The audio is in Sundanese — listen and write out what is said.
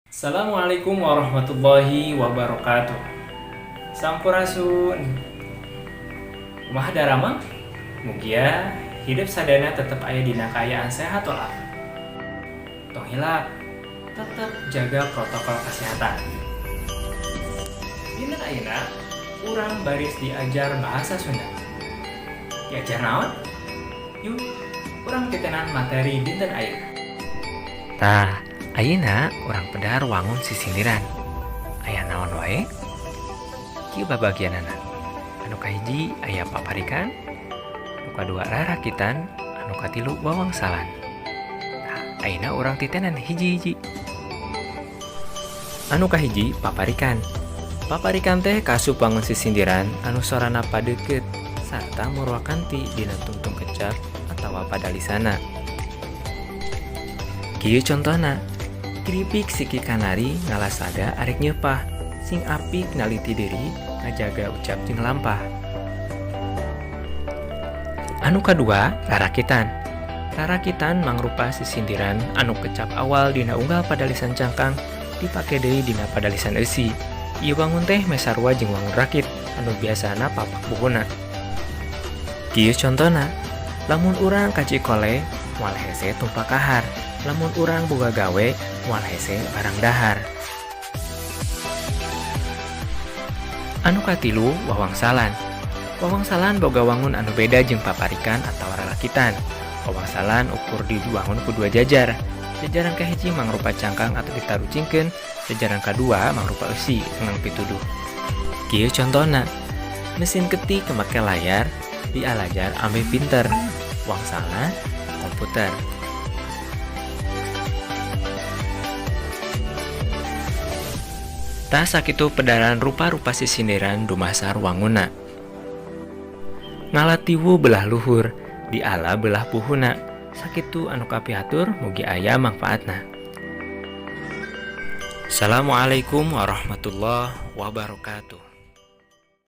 Assalamualaikum warahmatullahi wabarakatuh. Sampurasun. Kumaha daramang? Mugia hidup sadayana tetep aya dina kaayaan sehat walafiat. Tong hilap, tetep jaga protokol kesehatan. Dinten ayeuna urang baris diajar bahasa Sunda. Diajar naon? Yuk, urang titenan materi dinten ayeuna. Tah, ayeuna urang pedar wangun sisindiran. Aya naon wae? Kieu babagianana. Anu kahiji aya paparikan, anu kadua rarakitan, anu katilu wawangsalan. Tah, ayeuna urang titenan hiji-hiji. Anu kahiji paparikan. Paparikan teh kaasup wangun sisindiran anu sorana padeukeut sarta murwakanti dina tungtung kecap atawa padalisana. Kieu contona, Kripik siki kanari ngalasada arek nyeupah, sing apik naliti diri ngajaga ucap jeung lampah. Anu kadua, rarakitan. Rarakitan mangrupa sisindiran anu kecap awal dina unggal padalisan cangkang dipake deui dina padalisan eusi. Ieu wangun teh meh sarua jeung wangun rakit anu biasana papak buhuna. Kieu contona, lamun urang ka Cikole moal hese tumpak kahar, lamun urang boga gawe moal hese barang dahar. Anu katilu wawangsalan. Wawangsalan boga wangun anu beda jeung paparikan atawa rarakitan. Wawangsalan ukur diwangun ku dua jajar. Jajaran kahiji mangrupa cangkang atau ditarucingkeun, jajaran kadua mangrupa eusi ngang pituduh. Kieu contona, mesin ketik make layar dialajar ameh pinter. Wangsalna komputer. Tah sakitu pedaran rupa-rupa sisindiran dumasar wanguna. Ngala tiwu belah luhur, diala belah puhuna. Sakitu anu kapihatur mugi aya mangfaatna. Assalamualaikum warahmatullahi wabarakatuh.